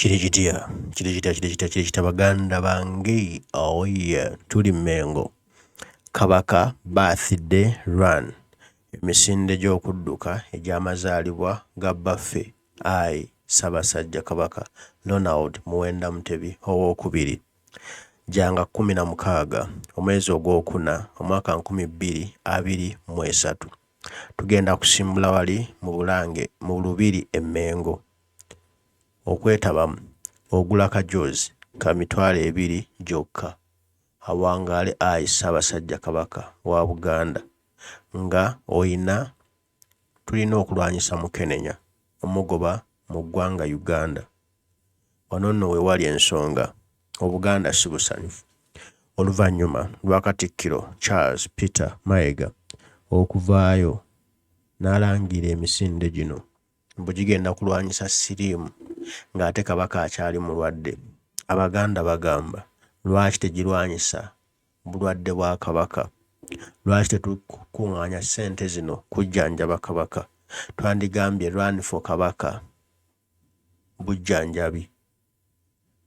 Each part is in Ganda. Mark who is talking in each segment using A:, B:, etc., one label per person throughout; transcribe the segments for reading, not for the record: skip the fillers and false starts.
A: Kiri kitya, kiri kitya, kiri kitya, kiri kitya baganda bange? Oh yeah, tuli Mmengo. Kabaka Birthday Run, emisinde gy'okudduka egy'amazaalibwa ga Bbaffe Ayi Ssaabasajja Kabaka Ronald Muwenda Mutebi Owookubiri, gya nga 16 omwezi Ogwokuna omwaka 2023. Tugenda kusimbula wali mu Bulange mu Lubiri e Mmengo. Okwetabamu ogula kajoozi ka 20,000 gyokka. Awangaale Ayi Ssaabasajja Kabaka wa Buganda nga oyina tulina okulwanyisa Mukenenya omugoba mu ggwanga Uganda. Wano nno we wali ensonga, Obuganda si busanyufu oluvannyuma lwa Katikkiro Charles Peter Mayiga okuvaayo n'alangirira emisinde gino mbu gigenda kulwanyisa siriimu ng'ate Kabaka akyali mulwadde. Abaganda bagamba lwaki tegirwanyisa bulwadde bwa Kabaka? Lwaki tetukuŋŋaanya ssente zino kujjanjaba Kabaka? Twandigambye Run for Kabaka bujjanjabi.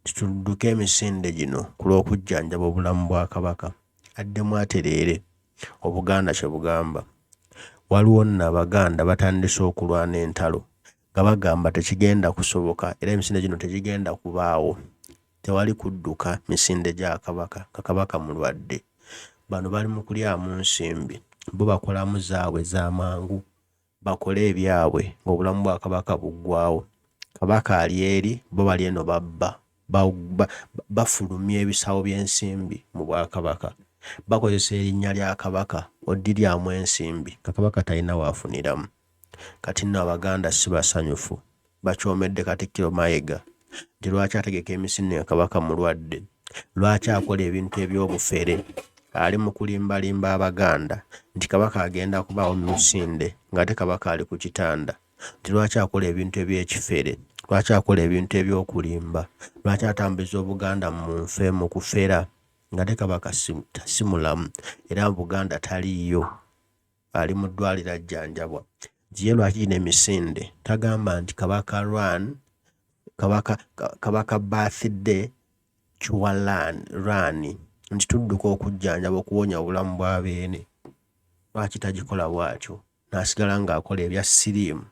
A: Tudduke emisinde gino ku lw'okujjanjaba obulamu bwa Kabaka addemu atereere, Obuganda kye bugamba. Waliwo nno Abaganda batandise okulwana entalo nga bagamba tekigenda kusoboka era emisinde gino tegigenda kubaawo. Tewali kudduka misinde gya Kabaka nga Kabaka mulwadde. Bano bali mu kulyamu nsimbi, bo bakolamu zaabwe za mangu bakole ebyabwe ng'obulamu bwa Kabaka buggwawo. Kabaka ali eri, bo bali eno babba, bafulumya ebisawo by'ensimbi mu Bwakabaka. Bakozesa erinnya lya Kabaka oddiryamu ensimbi nga Kabaka talina w'afuniramu. Kati nno Abaganda si basanyufu, bakyomedde Katikkiro Mayiga nti lwaki ategeka emisinde nga Kabaka mulwadde? Lwaki akola ebintu eby'obufere? Ali mu kulimbalimba Abaganda nti Kabaka agenda kubaawo mu misinde ng'ate Kabaka ali ku kitanda. Nti lwaki akola ebintu eby'ekifere? Lwaki akola ebintu eby'okulimba? Lwaki atambuza Obuganda mu nfe mu kufera ng'ate Kabaka si mulamu era mu Buganda taliiyo, ali mu ddwaliro ajjanjabwa? Nti ye lwaki gino emisinde tagamba nti Kabaka Run, Kabaka, Kabaka Birthday Cure Run, nti tudduka okujjanjaba okuwonya obulamu bwa Beene. Lwaki tagikola bw'atyo n'asigala ng'akola ebya siriimu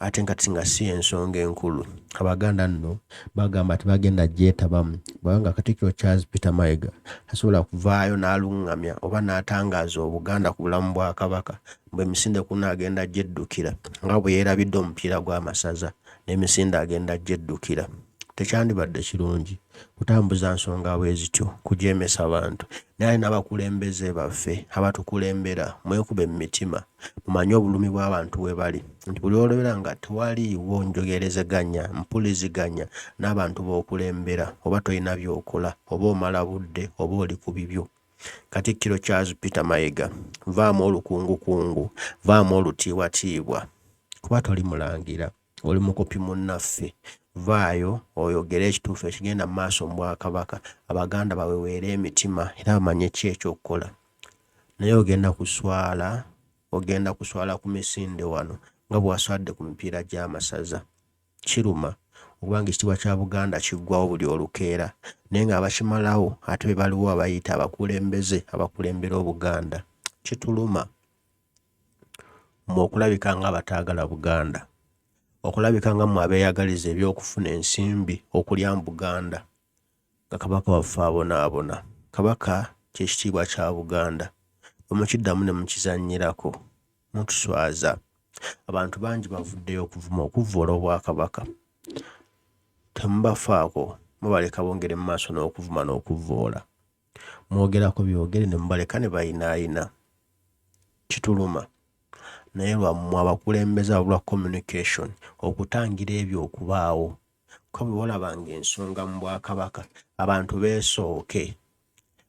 A: ate kati nga si ensonga enkulu? Abaganda nno bagamba tebagenda gyetabamu kubanga Katikkiro Charles Peter Mayiga tasobola kuvaayo n'aluŋŋamya oba n'atangaaza Obuganda ku bulamu bwa Kabaka mbu emisinde kuno agenda gyeddukira nga bwe yeerabidde omupiira gw'amasaza n'emisinde agenda gyeddukira. Tekyandibadde kirungi kutambuza nsonga bwe zityo kujeemesa bantu. Naye ate n'abakulembeze baffe abatukulembera mwekube mu mitima mumanye obulumi bw'abantu we bali nti buli lw'olobera nga tewaliiwo njogerezeganya, mpuliziganya n'abantu b'okulembera oba tolina by'okola oba omala budde oba oli ku bibyo. Katikkiro Charles Peter Mayiga, vaamu olukungukungu, vaamu olutiibwatiibwa kuba toli mulangira, oli mukopi munnaffe. Vaayo oyogere ekituufu ekigenda mu maaso mu Bwakabaka, Abaganda baweweere emitima era bamanye ki eky'okukola. Naye ogenda kuswala, ogenda kuswala ku misinde wano nga bwe waswadde ku mipiira gy'amasaza. Kiruma okuba ng'ekitiibwa kya Buganda kiggwawo buli olukeera naye ng'abakimalawo ate be baliwo abayita abakulembeze abakulembera Obuganda. Kituluma mmwe okulabika ng'abataagala Buganda, okulabika nga mmwe abeeyagaliza eby'okufuna ensimbi okulya mu Buganda nga Kabaka waffe abonaabona. Kabaka kye kitiibwa kya Buganda. Bwe mukiddamu ne mukizannyirako mutuswaza. Abantu bangi bavuddeyo okuvuma okuvvoola Obwakabaka. Temubafaako, mubaleka bongere mu maaso n'okuvuma n'okuvvoola. Mwogerako byogere ne mubaleka ne bayinaayina. Kituluma. Naye lwammwe abakulembeze ababulwa communication okutangira ebyo okubaawo. Kuba bwe walabanga ensonga mu Bwakabaka abantu beesooke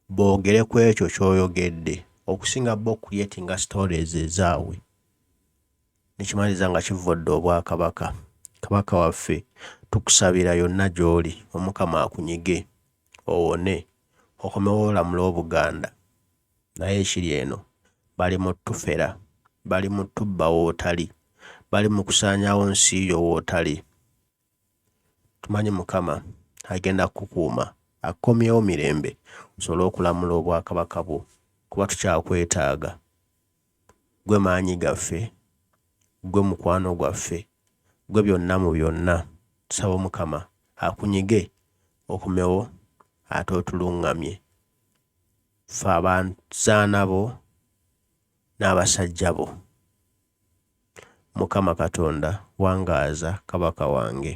A: boogere ku ekyo ky'oyogedde okusinga bo okucreatinga stories ezaabwe ne kimaliriza nga kivvodde Obwakabaka. Kabaka waffe tukusabira yonna gy'oli Omukama akunyige owone okomewo olamule Obuganda. Naye ekiri eno bali mu ttufera, bali mu ttubba w'otali, bali mu kusaanyaawo nsi yo w'otali. Tumanyi Mukama agenda kukukuuma akukomyewo mirembe osobole okulamula obwakabaka bwo kuba tukyakwetaaga. Ggwe maanyi gaffe, ggwe mukwano gwaffe, ggwe byonna mu byonna. Tusaba Omukama akunyige okomewo ate otulungamye ffe abazaana bo n'abasajja bo. Mukama Katonda wangaaza Kabaka wange.